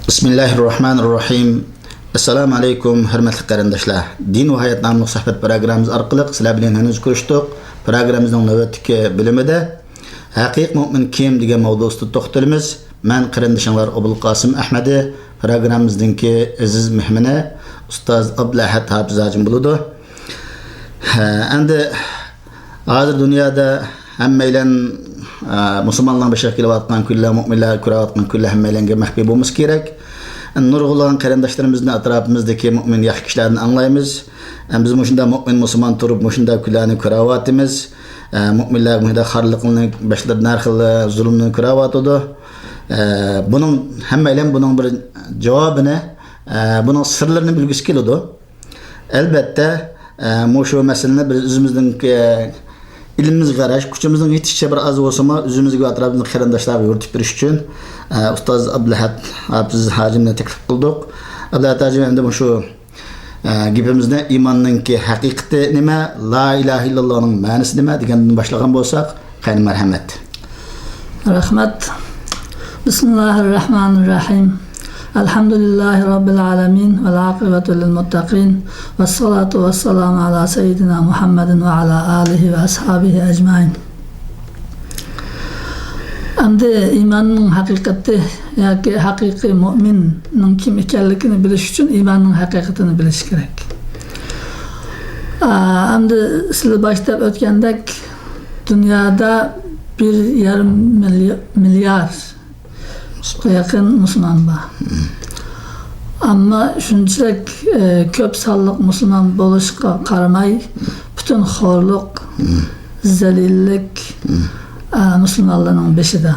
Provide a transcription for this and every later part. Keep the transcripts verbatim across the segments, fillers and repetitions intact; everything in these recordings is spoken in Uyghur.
بىسمىللاھىررەھمانىررەھىم. ئەسسالامۇ ئەلەيكۇم، ھۆرمەتلىك قېرىنداشلار. دىن ۋە ھايات ناملىق سۆھبەت پروگراممىمىز ئارقىلىق سىلەر بىلەن يەنە كۆرۈشتۇق. پروگراممىمىزنىڭ نۆۋەتتىكى بۆلۈمىدە ھەقىقىي مۆمىن كىم دېگەن ماۋزۇ ئۈستىدە توختىلىمىز. مەن قېرىندىشىڭلار ئوبۇلقاسىم ئەھمەدى، پروگراممىمىزنىڭكى ئەزىز مېھمىنى ئۇستاز ئابدۇلئەھەد ھاپىز ھاجىم بولىدۇ. ھە، ئەمدى ھازىر دۇنيادا ھەممەيلەن، ئە، مۇسۇلمانلارنىڭ بېشىغا كېلىۋاتقان كۈنلەر، مۆمىنلەر كۆرۈۋاتقان كۈنلەر ھەممەيلەنگە مەخپىي بولمىسا كېرەك. نۇرغۇنلىغان قېرىنداشلىرىمىزنى ئەتراپىمىزدىكى مۆمىن ياخشى كىشىلەردىن ئاڭلايمىز. ئە، بىز مۇشۇنداق مۆمىن مۇسۇلمان تۇرۇپ مۇشۇنداق كۈنلەرنى كۆرۈۋاتىمىز. ئە، مۆمىنلەر مۇشۇنداق خارلىقنى، باشلىرىدىن ھەر خىل زۇلۇمنى كۆرۈۋاتىدۇ. ئە، بۇنىڭ ھەممەيلەن بۇنىڭ بىر جاۋابىنى، ئە، بۇنىڭ سىرلىرىنى بىلگۈسى كېلىدۇ. ئەلبەتتە، ئە، مۇشۇ مەسىلىنى بىز ئۆزىمىزنىڭ، ئە، ئىلمىمىزگە قاراش، كۈچىمىزنىڭ يېتىشىچە بىر ئاز بولسىمۇ، ئۆزىمىزگە ۋە ئەتراپىمىزدىكى قېرىنداشلارغا يورۇتۇپ بېرىش ئۈچۈن، ئە، ئۇستاز ئابدۇلئەھەد ھاپىز ھاجىمنى تەكلىپ قىلدۇق. ئابدۇلئەھەد ھاجىم، ئەمدى مۇشۇ، ئە، گېپىمىزنى ئىماننىڭكى ھەقىقىتى نېمە، لا ئىلاھە ئىللاللانىڭ مەنىسى نېمە دېگەندىن باشلىغان بولساق، قېنى، مەرھەمەت. رەھمەت. بىسمىللاھىررەھمانىررەھىم. ئەلھەمدۇلىللاھى رەببىل ئالەمىن، ۋەل ئاقىۋەتۇ لىل مۇتتەقىن، ۋەسسالاتۇ ۋەسسالامۇ ئالا سەييىدىنا مۇھەممەدىن ۋە ئالا ئالىھى ۋە ئەسھابىھى ئەجمەئىن. ئەمدى ئىماننىڭ ھەقىقىتى ياكى ھەقىقىي مۆمىننىڭ كىم ئىكەنلىكىنى بىلىش ئۈچۈن ئىماننىڭ ھەقىقىتىنى بىلىش كېرەك. ئا، ئەمدى سىلەر باشتا ئۆتكەندەك، دۇنيادا بىر يېرىم مىلي-، مىليار يېقىن مۇسۇلمان بار. ئەمما شۇنچىلىك، ئە، كۆپ سانلىق مۇسۇلمان بولۇشقا قارىماي، پۈتۈن خورلۇق، زەلىللىك، ئە، مۇسۇلمانلارنىڭ بېشىدا.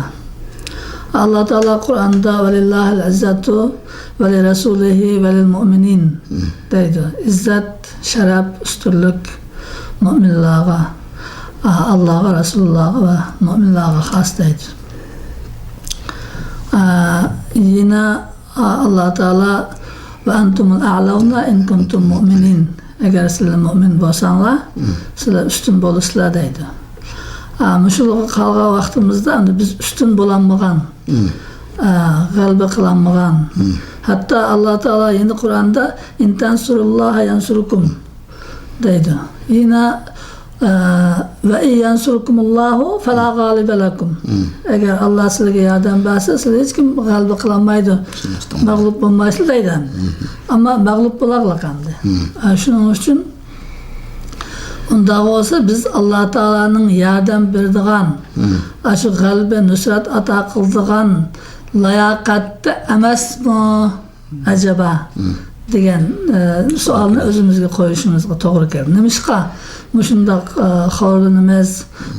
ئاللا تائالا قۇرئاندا، ۋەلىللاھىل ئىززەتۇ ۋەلىرەسۇلىھى ۋەلىل مۇئمىنىن دەيدۇ. ئىززەت، شەرەپ، ئۈستۈنلۈك مۆمىنلارغا، ئاللاغا، رەسۇلۇللاغا ۋە مۆمىنلارغا خاس دەيدۇ. ئا، يەنە، ئا، ئاللا تائالا، «ۋە ئەنتۇمۇل ئەئلەۋنە ئىن كۇنتۇم مۇئمىنىن.» ئەگەر سىلەر مۆمىن بولساڭلار، سىلەر ئۈستۈن بولىسىلەر دەيدۇ. ئا، مۇشۇلارغا قالغان ۋاقتىمىزدا ئەمدى بىز ئۈستۈن بولالمىغان، ئا، غەلىبە قىلالمىغان. ھەتتا ئاللا تائالا يەنە قۇرئاندا، «ئىن تەنسۇرۇللاھە يەنسۇركۇم» دەيدۇ. يەنە، ئە، «ۋە ئىن يەنسۇركۇمۇللاھۇ فەلا غالىبە لەكۇم.» ئەگەر ئاللا سىلەرگە ياردەم بەرسە، سىلەر ھېچكىم غەلىبە قىلالمايدۇ. مەغلۇپ بولمايسىلەر دەيدۇ. ئەمما مەغلۇپ بولاغلىق ئەمدى. ئە، شۇنىڭ ئۈچۈن ئۇنداق بولسا، بىز ئاللا تائالانىڭ ياردەم بېرىدىغان، ئاشۇ غەلىبە، نۇسرەت ئاتا قىلىدىغان لاياقەتتە ئەمەسمۇ؟ ئەجەبا دېگەن، ئە، سوئالنى ئۆزىمىزگە قويۇشىمىزغا توغرا كېلىدۇ. نېمىشقا مۇشۇنداق، ئە، خورلىنىمىز؟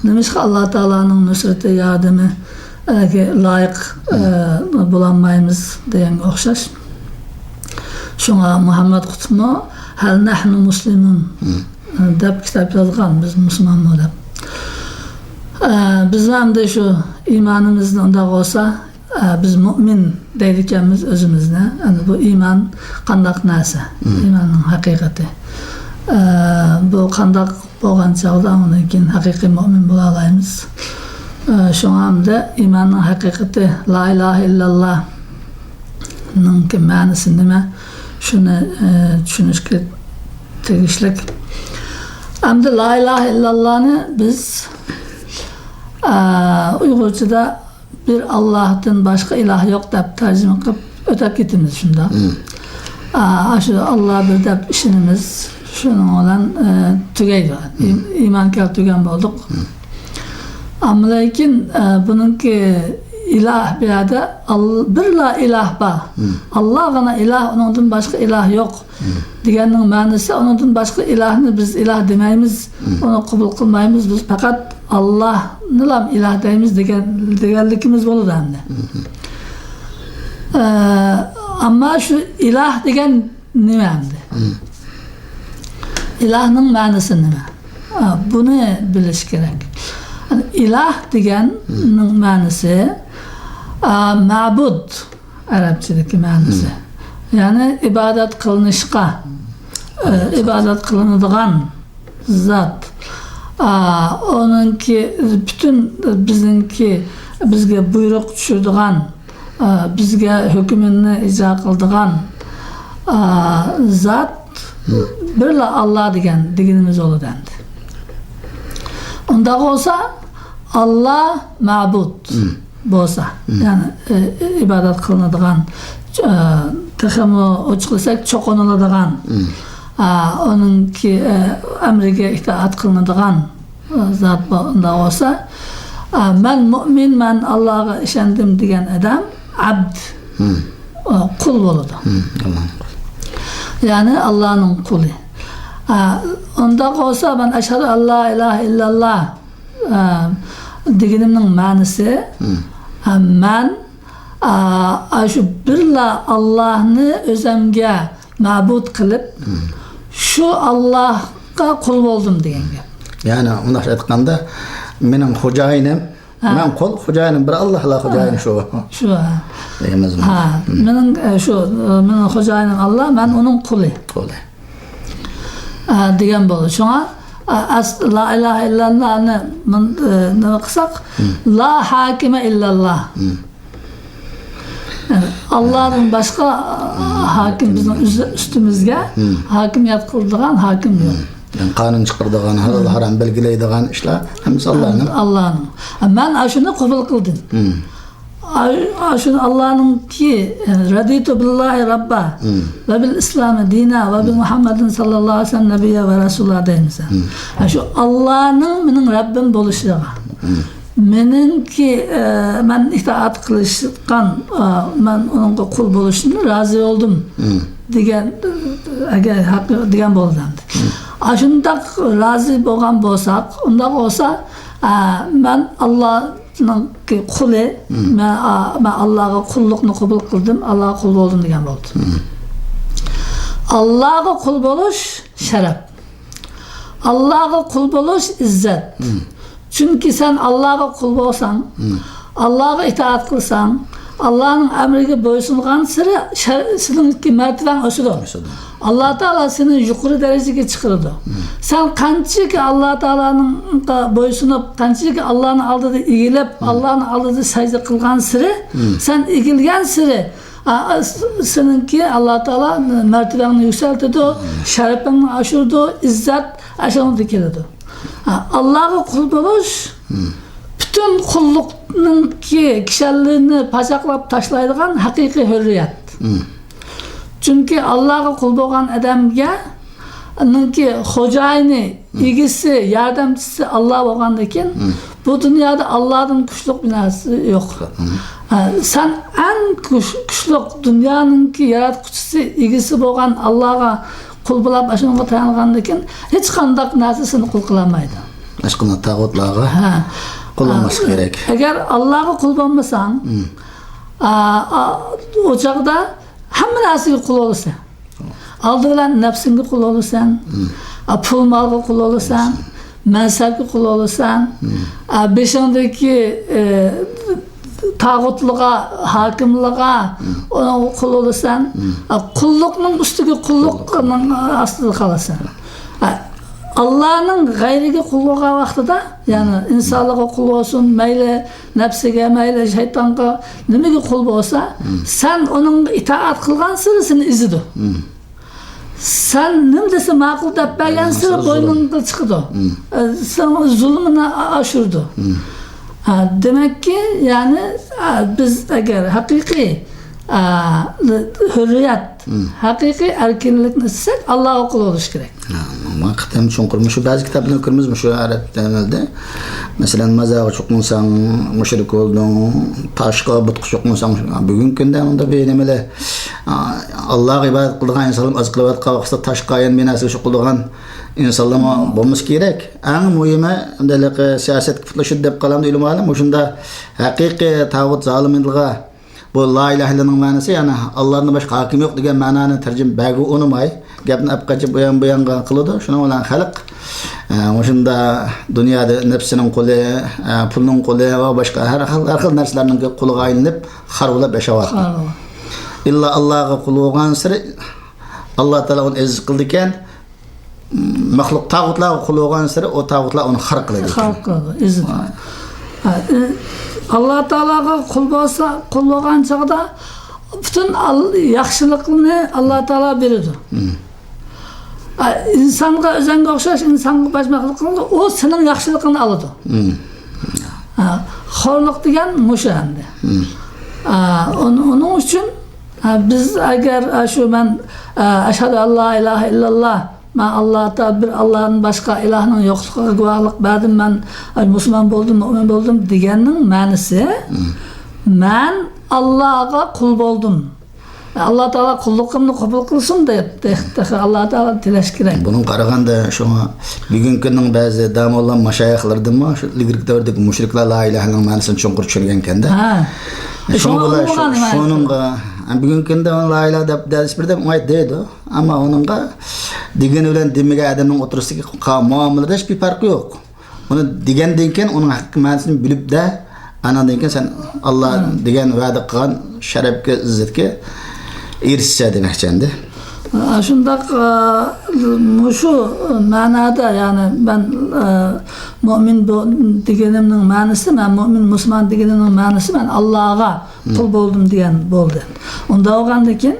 نېمىشقا ئاللا تائالانىڭ نۇسرىتى، ياردىمىگە لايىق، ئە، بولالمايمىز دېگەنگە ئوخشاش. شۇڭا مۇھەممەد قۇتۇپمۇ «ھەل نەھنۇ مۇسلىمۇن؟» ئە، دەپ كىتاب يازغان، «بىز مۇسۇلمانمۇ؟» دەپ. ئە، بىز ئەمدى شۇ ئىمانىمىزنى ئۇنداق بولسا، ئە، بىز مۇئمىن دەيدىكەنمىز ئۆزىمىزنى. ئەمدى بۇ ئىمان قانداق نەرسە؟ ئىماننىڭ ھەقىقىتى. ئە، بۇ قانداق بولغان چاغدا ئۇنىڭدىن كېيىن ھەقىقىي مۇئمىن بولالايمىز؟ ئە، شۇڭا ئەمدى ئىماننىڭ ھەقىقىتى، لا ئىلاھە ئىللاللانىڭكى مەنىسى نېمە؟ شۇنى، ئە، چۈشىنىشكە تېگىشلىك. ئەمدى لا ئىلاھە ئىللاللانى بىز، ئە، ئۇيغۇرچىدا بىر ئاللاھتىن باشقا ئىلاھ يوق دەپ تەرجىمە قىلىپ ئۆتەپ كېتىمىز شۇنداق. ئا، ئاشۇ ئاللا بىر دەپ ئىشىنىمىز. شۇنىڭ بىلەن، ئە، تۈگەيدۇ. ئىم-، ئىمان كەلتۈرگەن بولدۇق. ئەمما لېكىن، ئە، بۇنىڭكى ئىلاھ بۇ يەردە ئال-، بىرلا ئىلاھ بار. ئاللاغىنا ئىلاھ، ئۇنىڭدىن باشقا ئىلاھ يوق. دېگەننىڭ مەنىسى، ئۇنىڭدىن باشقا ئىلاھنى بىز ئىلاھ دېمەيمىز، ئۇنى قوبۇل قىلمايمىز، بىز پەقەت ئاللاھنىلا ئىلاھ دەيمىز دېگەن، دېگەنلىكىمىز بولىدۇ ئەمدى. ئە، ئەمما شۇ ئىلاھ دېگەن نېمە ئەمدى؟ ئىلاھنىڭ مەنىسى نېمە؟ ئە، بۇنى بىلىش كېرەك. ئىلاھ دېگەننىڭ مەنىسى، ئە، مەبۇد. ئەرەبچىدىكى مەنىسى. يەنى ئىبادەت قىلىنىشقا، ئە، ئىبادەت قىلىنىدىغان زات. ئا، ئۇنىڭكى پۈتۈن بىزنىڭكى، بىزگە بۇيرۇق چۈشۈرىدىغان، ئا، بىزگە ھۆكمىنى ئىجرا قىلىدىغان، ئا، زات بىرلا ئاللا دېگەن، دېگىنىمىز بولىدۇ ئەمدى. ئۇنداق بولسا، ئاللا مەبۇد بولسا، يەنى، ئى، ئى، ئىبادەت قىلىنىدىغان، ئى، تېخىمۇ ئوچۇقلىساق، چوقۇنۇلىدىغان، ئا، ئۇنىڭكى، ئى، ئەمرىگە ئىتائەت قىلىنىدىغان، ئى، زات بو-، ئۇنداق بولسا، ئا، مەن مۇئمىنمەن، ئاللاغا ئىشەندىم دېگەن ئادەم ئەبد، ئا، قۇل بولىدۇ. يەنى ئاللانىڭ قۇلى. ئا، ئۇنداق بولسا، مەن ئەشھەدۇ ئەللا ئىلاھە ئىللەللا، ئا، دېگىنىمنىڭ مەنىسى، ئا، مەن، ئا، ئاشۇ بىرلا ئاللاھنى ئۆزەمگە مەبۇد قىلىپ، شۇ ئاللاھقا قۇل بولدۇم دېگەن گەپ. يەنى، ئۇنداق ئېيتقاندا، مېنىڭ خوجايىنىم، مەن قۇل، خوجايىنىم بىر ئاللاھلا، خوجايىن شۇ. شۇ، ھە. دېگەنمىزمۇ؟ ھە، مېنىڭ، ئە، شۇ، ئە، مېنىڭ خوجايىنىم ئاللا، مەن ئۇنىڭ قۇلى. قۇلى. ئە، دېگەن بولدى. شۇڭا، ئە، ئەس-، لا ئىلاھە ئىللاللانى مۇن-، ئە، نېمە قىلساق، لا ھاكىمە ئىللاللا. يەنى ئاللادىن باشقا، ئە، ھاكىم بىزنىڭ ئۈز-، ئۈستىمىزگە ھاكىمىيەت قىلىدىغان ھاكىم يوق. يەنى قانۇن چىقىرىدىغان، ھالال ھارام بەلگىلەيدىغان ئىشلار ھەممىسى ئاللانىڭ. ئاللانىڭ. مەن ئاشۇنى قوبۇل قىلدىم. ئا-، ئاشۇنى ئاللانىڭكى، رەدىتۇ بىللاھى رەببا ۋە بىل ئىسلامى دىنا ۋە بىل مۇھەممەدىن ساللاللاھۇ ئەلەيھى ۋەسەللەم نەبىيە ۋە رەسۇلا دەيمىز. ئاشۇ ئاللانىڭ مېنىڭ رەببىم بولۇشىغا، مېنىڭكى، ئە، مەن ئىتائەت قىلىشقان، ئە، مەن ئۇنىڭغا قۇل بولۇشتىن رازى بولدۇم دېگەن، ئەگەر ھەق دېگەن بولىدۇ ئەمدى. ئاشۇنداق رازى بولغان بولساق، ئۇنداق بولسا، ئە، مەن ئاللانىڭكى قۇلى، مەن، ئا، مەن ئاللاغا قۇللۇقنى قوبۇل قىلدىم، ئاللاغا قۇل بولدۇم دېگەن بولدى. ئاللاغا قۇل بولۇش شەرەپ. ئاللاغا قۇل بولۇش ئىززەت. چۈنكى سەن ئاللاغا قۇل بولساڭ، ئاللاغا ئىتائەت قىلساڭ، ئاللانىڭ ئەمرىگە بويسۇنغانسېرى شەر-، سېنىڭكى مەرتىۋەڭ ئۆسىدۇ. ئۆسىدۇ. ئاللا تائالا سېنى يۇقىرى دەرىجىگە چىقىرىدۇ. سەن قانچىكى ئاللا تائالانىڭغا بويسۇنۇپ، قانچىكى ئاللانىڭ ئالدىدا ئېگىلىپ، ئاللانىڭ ئالدىدا سەجدە قىلغانسېرى، سەن ئېگىلگەنسېرى، ئا، ئا، س-، سېنىڭكى ئاللا تائالا مەرتىۋەڭنى يۈكسەلتىدۇ، شەرىپىڭنى ئاشۇرىدۇ، ئىززەت ئاشۇنىڭدا كېلىدۇ. ئا، ئاللاغا قۇل بولۇش پۈتۈن قۇللۇقنىڭكى كىشەنلىرىنى پاچاقلاپ تاشلايدىغان ھەقىقىي ھۆررىيەت. چۈنكى ئاللاغا قۇل بولغان ئادەمگە، ئۇنىڭكى خوجايىنى، ئىگىسى، ياردەمچىسى ئاللا بولغاندىن كېيىن، بۇ دۇنيادا ئاللادىن كۈچلۈك بىر نەرسە يوق. ھە، سەن ئەڭ كۈچ-، كۈچلۈك دۇنيانىڭكى ياراتقۇچىسى، ئىگىسى بولغان ئاللاغا قۇل بولاپ، ئاشۇنىڭغا تايانغاندىن كېيىن، ھېچقانداق نەرسە سېنى قۇل قىلالمايدۇ. ھېچقانداق تاغۇتلارغا قۇل بولماسلىق كېرەك. ئەگەر ئاللاغا قۇل بولمىساڭ، ئا، ئا، ئۇ چاغدا ھەممە نەرسىگە قۇل بولىسەن. ئالدى بىلەن نەپسىڭگە قۇل بولىسەن، ئا، پۇل مالغا قۇل بولىسەن، مەنسەپكە قۇل بولىسەن، ئا، بېشىڭدىكى، ئە، تاغۇتلىغا، ھاكىملىغا، ئۇنىڭغا قۇل بولىسەن. ئا، قۇللۇقنىڭ ئۈستىگە قۇللۇقنىڭ ئاستىدا قالىسەن. ئا، ئاللانىڭ غەيرىگە قۇل بولغان ۋاقتىدا، يەنى ئىنسانلارغا قۇل بولسۇن، مەيلى نەپسىگە، مەيلى شەيتانغا، نېمىگە قۇل بولسا، سەن ئۇنىڭغا ئىتائەت قىلغانسېرى سېنى ئېزىدۇ. سەن نېمە دېسە ماقۇل دەپ بەرگەنسېرى بوينۇڭغا چىقىدۇ. ئە، سېنىڭ زۇلمۇنى ئا-، ئاشۇرىدۇ. ھە، دېمەككى، يەنى، ئە، بىز ئەگەر ھەقىقىي، ئە، ھۆررىيەت، ھەقىقىي ئەركىنلىكنى ئىستىسەك، ئاللاغا قۇل بولۇش كېرەك. ھە، ھەقىقەتەن چوڭقۇر. مۇشۇ بەزى كىتابلارنى كۆرىمىز، مۇشۇ ئەرەب تىلىدا. مەسىلەن، مازارغا چوقۇنساڭ، مۇشرىك بولدۇڭ، تاشقا، بۇتقا چوقۇنساڭ، بۈگۈنكى كۈندە مۇنداق بىر نېمىلەر، ئا، ئاللاغا ئىبادەت قىلىدىغان ئىنسانلار ئاز قېلىۋاتقان ۋاقىتتا تاشقا، يەنە بىر نەرسىگە چوقۇنىدىغان ئىنسانلارمۇ بولمىسا كېرەك. ئەڭ مۇھىمى، ئەمدى ھېلىقى سىياسەتكە پۇتلىشىدۇ دەپ قالامدۇ ئۆلىمالار، مۇشۇنداق ھەقىقىي تاغۇت زالىملارغا بۇ لا ئىلاھە ئىللاللانىڭ مەنىسى، يەنى ئاللادىن باشقا ھاكىم يوق دېگەن مەنانى تەرجىمە بەرگىلى ئۇنىماي، گەپنى ئەپ قېچىپ ئۇيان بۇيانغا قىلىدۇ. شۇنىڭ بىلەن خەلق، ئە، مۇشۇنداق دۇنيادا نەپسىنىڭ قۇلى، ئە، پۇلنىڭ قۇلى ۋە باشقا ھەر خىل، ھەر خىل نەرسىلەرنىڭ قۇلىغا ئايلىنىپ، خار بولاپ ياشاۋاتىدۇ. خار بولاپ. ئىللا ئاللاغا قۇل بولغانسېرى، ئاللا تائالا ئۇنى ئەزىز قىلىدىكەن. مەخلۇق تاغۇتلارغا قۇل بولغانسېرى، ئۇ تاغۇتلار ئۇنى خار قىلىدىكەن. خار قىلىدۇ، ئېزىدۇ. ھە. ھە، ئى-، ئاللا تائالاغا قۇل بولسا، قۇل بولغان چاغدا پۈتۈن ئال-، ياخشىلىقنى ئاللا تائالا بېرىدۇ. مم. ئا، ئىنسانغا، ئۆزەڭگە ئوخشاش ئىنسانغا باش مەخلۇق قىلىدۇ، ئۇ سېنىڭ ياخشىلىقىڭنى ئالىدۇ. مم. ئا، خورلۇق دېگەن مۇشۇ ئەمدى. مم. ئا، ئۇن-، ئۇنىڭ ئۈچۈن، ئا، بىز ئەگەر، ئا، شۇ مەن، ئا، «ئەشھەدۇ ئەللا ئىلاھە ئىللاللا»، مەن ئاللا تا-، بىر ئاللادىن باشقا ئىلاھنىڭ يوقلۇقىغا گۇۋاھلىق بەردىم، مەن مۇسۇلمان بولدۇم، مۇئمىن بولدۇم دېگەننىڭ مەنىسى، مم. مەن ئاللاغا قۇل بولدۇم. ئاللا تائالا قۇللۇقۇمنى قوبۇل قىلسۇن دەپ، تېخى، تېخى ئاللا تائالا تىلەش كېرەك. بۇنىڭغا قارىغاندا، شۇڭا بۈگۈنكى كۈننىڭ بەزى داموللا ماشايىخلىرىدىنمۇ شۇ ئىلگىرىكى دەۋردىكى مۇشرىكلار لا ئىلاھە ئىللاللانىڭ مەنىسىنى چوڭقۇر چۈشەنگەنكەندە. ھە. شۇڭا شۇنىڭ بىلەن بولغان شۇ-، ئىمانى شۇنىڭغا، بۈگۈنكى كۈندە لا ئىلاھە دەپ، دەرس بىر دەپ ئوڭاي دەيدۇ. ئەمما ئۇنىڭغا دېگىنى بىلەن دېمىگەن ئادەمنىڭ ئوتتۇرىسىدىكى قا-، مۇئامىلىدە ھېچبىر پەرق يوق. ئۇنى دېگەندىن كېيىن ئۇنىڭ ھەقىقىي مەنىسىنى بىلىپ-دە، ئاناندىن كېيىن سەن ئاللا دېگەن ۋەدە قىلغان شەرەپكە، ئىززەتكە ئېرىشىسەن دېمەكچى ئەمدى. ئا، شۇنداق، ئا، مۇشۇ مەنادا، يەنى مەن، ئا، مۇئمىن بو-، دېگىنىمنىڭ مەنىسى، مەن مۇئمىن مۇسۇلمان دېگىنىمنىڭ مەنىسى، مەن ئاللاغا قۇل بولدۇم دېگەن بولدى. ئۇنداق بولغاندىن كېيىن،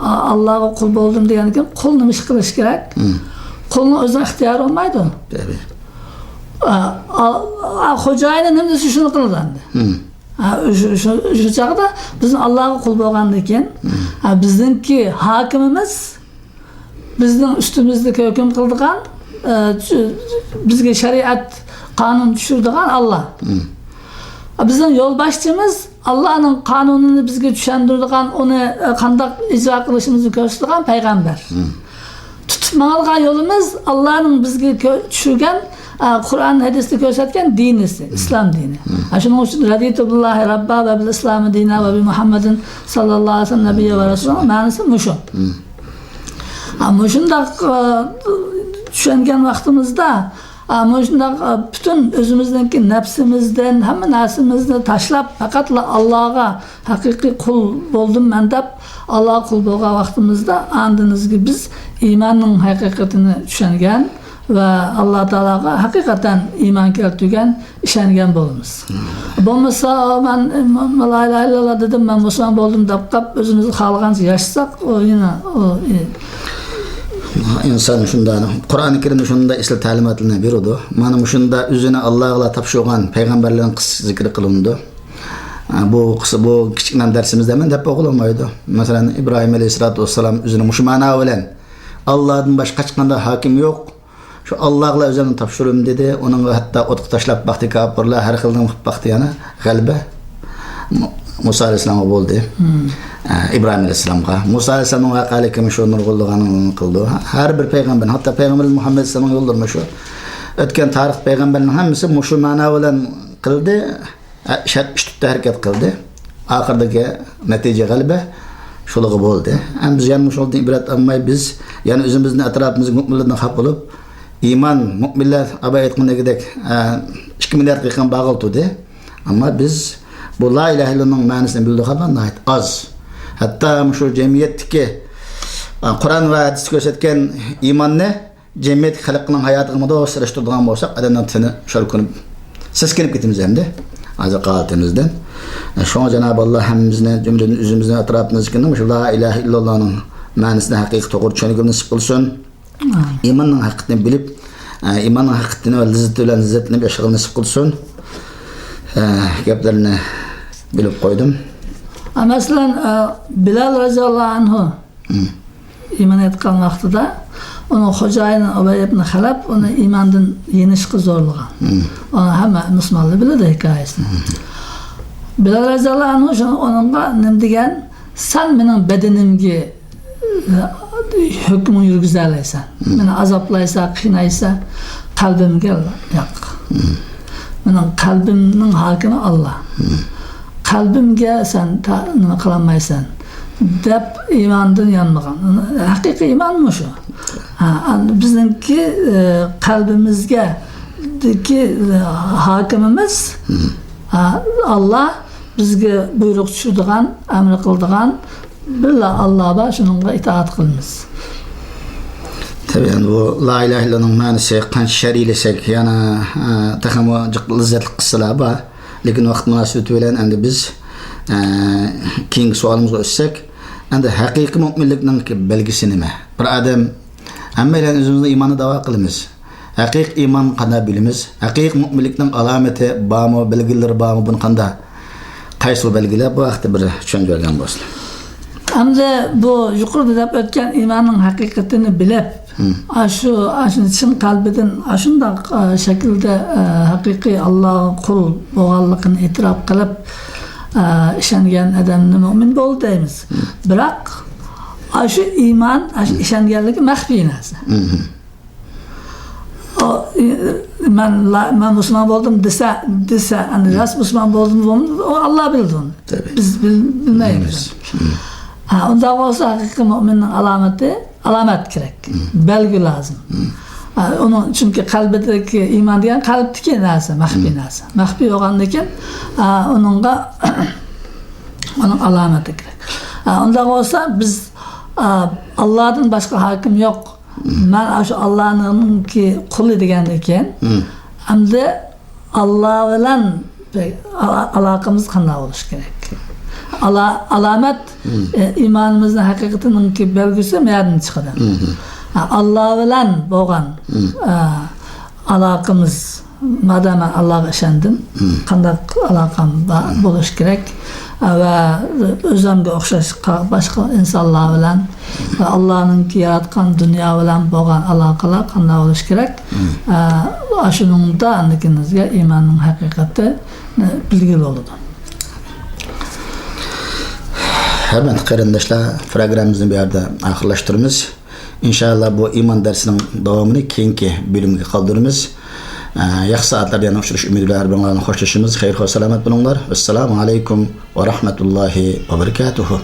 ئا، ئاللاغا قۇل بولدۇم دېگەندىن كېيىن، قۇل نېمە ئىش قىلىشى كېرەك؟ قۇلنىڭ ئۆزىنىڭ ئىختىيارى بولمايدۇ. ئا، ئا، ئا، خوجايىنى نېمە دېسە، شۇنى قىلىدۇ ئەمدى. ئا، شۇ، شۇ، شۇ چاغدا بىز ئاللاغا قۇل بولغاندىن كېيىن، ئا، بىزنىڭكى ھاكىمىمىز، بىزنىڭ ئۈستىمىزدىكى ھۆكۈم قىلىدىغان، ئا، چۈ-، بىزگە شەرىئەت، قانۇن چۈشۈرىدىغان ئاللا. بىزنىڭ يولباشچىمىز ئاللانىڭ قانۇنىنى بىزگە چۈشەندۈرىدىغان، ئۇنى، ئە، قانداق ئىجرا قىلىشىمىزنى كۆرسىتىدىغان پەيغەمبەر. تۇتۇپ ماڭىدىغان يولىمىز ئاللانىڭ بىزگە كۆ-، چۈشۈرگەن، ئە، قۇرئان ھەدىستە كۆرسەتكەن دىنىسى، ئىسلام دىنى. ئە، شۇنىڭ ئۈچۈن رەزىتۇ بىللاھى رەببا ۋە بىل ئىسلامى دىنا ۋە بى مۇھەممەدىن ساللاللاھۇ ئەلەيھى ۋەسەللەم نەبىييە ۋە رەسۇلۇنىڭ مەنىسى مۇشۇ. ئە، مۇشۇنداق، ئە، چۈشەنگەن ۋاقتىمىزدا، ئا، مۇشۇنداق، ئا، پۈتۈن ئۆزىمىزنىڭكى نەپسىمىزدىن، ھەممە نەرسىمىزنى تاشلاپ، پەقەتلا ئاللاغا ھەقىقىي قۇل بولدۇم مەن دەپ، ئاللاغا قۇل بولغان ۋاقتىمىزدا، ئاندىن بىز ئىماننىڭ ھەقىقىتىنى چۈشەنگەن ۋە ئاللا تائالاغا ھەقىقەتەن ئىمان كەلتۈرگەن، ئىشەنگەن بولىمىز. بولمىسا، مەن، لا ئىلاھە ئىللاللا دېدىم، مەن مۇسۇلمان بولدۇم دەپ قاپ، ئۆزىمىزنى خالىغانچە ياشىساق، ئۇ يەنە، ئۇ، ئى- ئىنسان شۇنداق، قۇرئان كەرىمدە شۇنداق ئېسىل تەلىماتلارنى بېرىدۇ. مانا مۇشۇنداق ئۆزىنى ئاللاغىلا تاپشۇرغان پەيغەمبەرلەرنىڭ قىسسىسى زىكىر قىلىنىدۇ. بۇ قىسسا، بۇ كىچىك نەم دەرسىمىزدە مەن دەپ بولغىلى بولمايدۇ. مەسىلەن، ئىبراھىم ئەلەيھىسسالاتۇ ۋەسسالام ئۆزىنى مۇشۇ مەنا بىلەن، ئاللادىن باشقا ھېچقانداق ھاكىم يوق، شۇ ئاللاغىلا ئۆزۈمنى تاپشۇرىمەن دېدى. ئۇنىڭغا ھەتتا ئوتقا تاشلاپ باقتى كاپىرلار، ھەر خىل قىلىپ باقتى يەنە. غەلىبە مۇ-، مۇسا ئەلەيھىسسالامغا بولدى. ئە، ئىبراھىم ئەلەيھىسسالامغا. مۇسا ئەلەيھىسسالامنىڭ ۋەقەلىكىمۇ شۇ نۇرغۇنلىغان قىلدى. ھەر بىر پەيغەمبەر، ھەتتا پەيغەمبىرىمىز مۇھەممەد ئەلەيھىسسالامنىڭ يوللىرىمۇ شۇ. ئۆتكەن تارىخ پەيغەمبەرنىڭ ھەممىسى مۇشۇ مەنا بىلەن قىلدى. ئە، شەرت ئۈچ تۈپتە ھەرىكەت قىلدى. ئاخىرىدىكى نەتىجە غەلىبە شۇلىغا بولدى. ئەمما بىز يەنە مۇشۇنىڭدىن ئىبرەت ئالماي، بىز يەنە ئۆزىمىزنى، ئەتراپىمىزدىكى مۆمىنلەردىن خاپا بولۇپ، ئىمان، مۆمىنلەر ئابا ئېيتقىنىدەك، ئە، ئىككى مىلياردقا يېقىن بارغىلى تۇردى. ئەمما بىز بۇ لا ئىلاھە ئىللاللانىڭ مەنىسىنى بىلىدىغانلار ناھايىتى ئاز. ھەتتا مۇشۇ جەمئىيەتتىكى، ئە، قۇرئان ۋە ھەدىس كۆرسەتكەن ئىماننى جەمئىيەتتىكى خەلقنىڭ ھاياتىغا مۇداسىلەشتۈرىدىغان بولساق، ئادەمنىڭ تېنى شوركىنىپ، سەسكىنىپ كېتىمىز ئەمدى. ھازىر ھالىتىمىزدىن. شۇڭا جانابى ئاللا ھەممىمىزنى، جۈملىدىن ئۆزىمىزنى، ئەتراپىمىزدىكىنى مۇشۇ لا ئىلاھە ئىللاللانىڭ مەنىسىنى ھەقىقىي توغرا چۈشەنگىلى نېسىپ قىلسۇن. ئىماننىڭ ھەقىقىتىنى بىلىپ، ئىماننىڭ ھەقىقىتىنى ۋە لەززىتى بىلەن لەززەتلىنىپ ياشىغىلى نېسىپ قىلسۇن. گەپلەرنى بۆلۈپ قويدۇم. مەسىلەن، بىلال رەزىياللاھۇ ئەنھۇ ئىمان ئېيتقان ۋاقتىدا ئۇنىڭ خوجايىنى ئۇبەي ئىبن خەلەپ ئۇنى ئىماندىن يېنىشقا زورلىغان. ئۇنى ھەممە مۇسۇلمانلار بىلىدۇ ھېكايىسىنى. بىلال رەزىياللاھۇ ئەنھۇ شۇ-، ئۇنىڭغا نېمە دېگەن؟ «سەن مېنىڭ بەدىنىمگە، ئە، ھۆكمۈڭ يۈرگۈزەلەيسەن. مېنى ئازابلايسەن، قىينايسەن، قەلبىمگە ياق. مېنىڭ قەلبىمنىڭ ھاكىمى ئاللا. قەلبىمگە سەن تا-، نېمە قىلالمايسەن» دەپ ئىماندىن يانمىغان. ھەقىقىي ئىمان مۇشۇ. ھە، ئەمدى بىزنىڭكى، ئە، قەلبىمىزگە، دىكى، ئە، ھاكىمىمىز، ھە، ئاللا بىزگە بۇيرۇق چۈشۈرىدىغان، ئەمر قىلىدىغان بىرلا ئاللا بار، شۇنىڭغا ئىتائەت قىلىمىز. تەبىئىي، بۇ لا ئىلاھە ئىللاللانىڭ مەنىسى قانچە شەرھلىسەك، يەنە، ئە، تېخىمۇ جىق لەززەتلىك قىسسىلار بار. لېكىن ۋاقىت مۇناسىۋىتى بىلەن ئەمدى بىز، ئە، كېيىنكى سوئالىمىزغا ئۆتسەك، ئەمدى ھەقىقىي مۆمىنلىكنىڭ بەلگىسى نېمە؟ بىر ئادەم، ھەممەيلەن ئۆزىمىزنىڭ ئىمانىنى دەۋا قىلىمىز. ھەقىقىي ئىمان قانداق بىلىمىز؟ ھەقىقىي مۆمىنلىكنىڭ ئالامىتى بارمۇ، بەلگىلىرى بارمۇ، بۇنى قانداق؟ قايسى بەلگىلەر؟ بۇ ھەقتە بىر چۈشەنچە بەرگەن بولسىلا. ئەمدى بۇ يۇقىرىدا دەپ ئۆتكەن ئىماننىڭ ھەقىقىتىنى بىلىپ، مم. ئاشۇ، ئاشۇ چىن قەلبىدىن ئاشۇنداق، ئە، شەكىلدە، ئە، ھەقىقىي ئاللاغا قۇل بولغانلىقىنى ئېتىراپ قىلىپ، ئە، ئىشەنگەن ئادەمنى مۆمىن بولدى دەيمىز. مم. بىراق، ئاشۇ ئىمان، ئاشۇ ئىشەنگەنلىكى مەخپىي نەرسە. مم. ئۇ، ئى، مەن لا-، مەن مۇسۇلمان بولدۇم دېسە، دېسە، ئەمدى راست مۇسۇلمان بولدۇم، بولمىدىم، ئۇ ئاللا بىلىدۇ ئۇنى. تەبىئىي. بىز بىل-، بىلمەيمىز. بىلمەيمىز. مم. ھە، ئۇنداق بولسا ھەقىقىي مۆمىننىڭ ئالامىتى، ئالامەت كېرەك. مم. بەلگە لازىم. مم. ھە، ئۇنىڭ، چۈنكى قەلبىدىكى ئىمان دېگەن قەلبتىكى نەرسە، مەخپىي مم. نەرسە. مەخپىي بولغاندىكىن، ھە، ئۇنىڭغا، ئۇنىڭ ئالامىتى كېرەك. ھە، ئۇنداق بولسا بىز، ھە، ئاللادىن باشقا ھاكىم يوق. مەن ئاشۇ ئاللانىڭكى قۇلى دېگەندىن كېيىن، مم. ئەمدى ئاللا بىلەن بىر ئالا-، ئالاقىمىز قانداق بولۇشى كېرەك؟ ئالا-، ئالامەت، مم. ئە، ئىمانىمىزنىڭ ھەقىقىتىنىڭكى بەلگىسى مۇ يەردىن چىقىدۇ. مم. ئە، ئاللا بىلەن بولغان، مم. ئە، ئالاقىمىز، مادام مەن ئاللاغا ئىشەندىم، مم. قانداق ئالاقەم با-، مم. بولۇشى كېرەك؟ ۋە ئۆزۈمگە ئوخشاش قا-، باشقا ئىنسانلار بىلەن ۋە ئاللانىڭكى ياراتقان دۇنيا بىلەن بولغان ئالاقىلار قانداق بولۇشى كېرەك؟ مم. ئە، ئاشۇنىڭدا ئاندىن كېيىن بىزگە ئىماننىڭ ھەقىقىتى، ئە، بىلگىلى بولىدۇ. ھۆرمەتلىك قېرىنداشلار، پروگراممىمىزنى بۇ يەردە ئاخىرلاشتۇرىمىز. ئىنشائاللا، بۇ ئىمان دەرسىنىڭ داۋامىنى كېيىنكى بۆلۈمگە قالدۇرىمىز. ئە، ياخشى سائەتلەردە يەنە ئۇچرىشىش ئۈمىدى بىلەن ھەر بىرىڭلارنى خوشلىشىمىز. خەير، خوش، سالامەت بولۇڭلار. ۋەسسالامۇ ئەلەيكۇم ۋە رەھمەتۇللاھى ۋە بەرىكاتۇھۇ.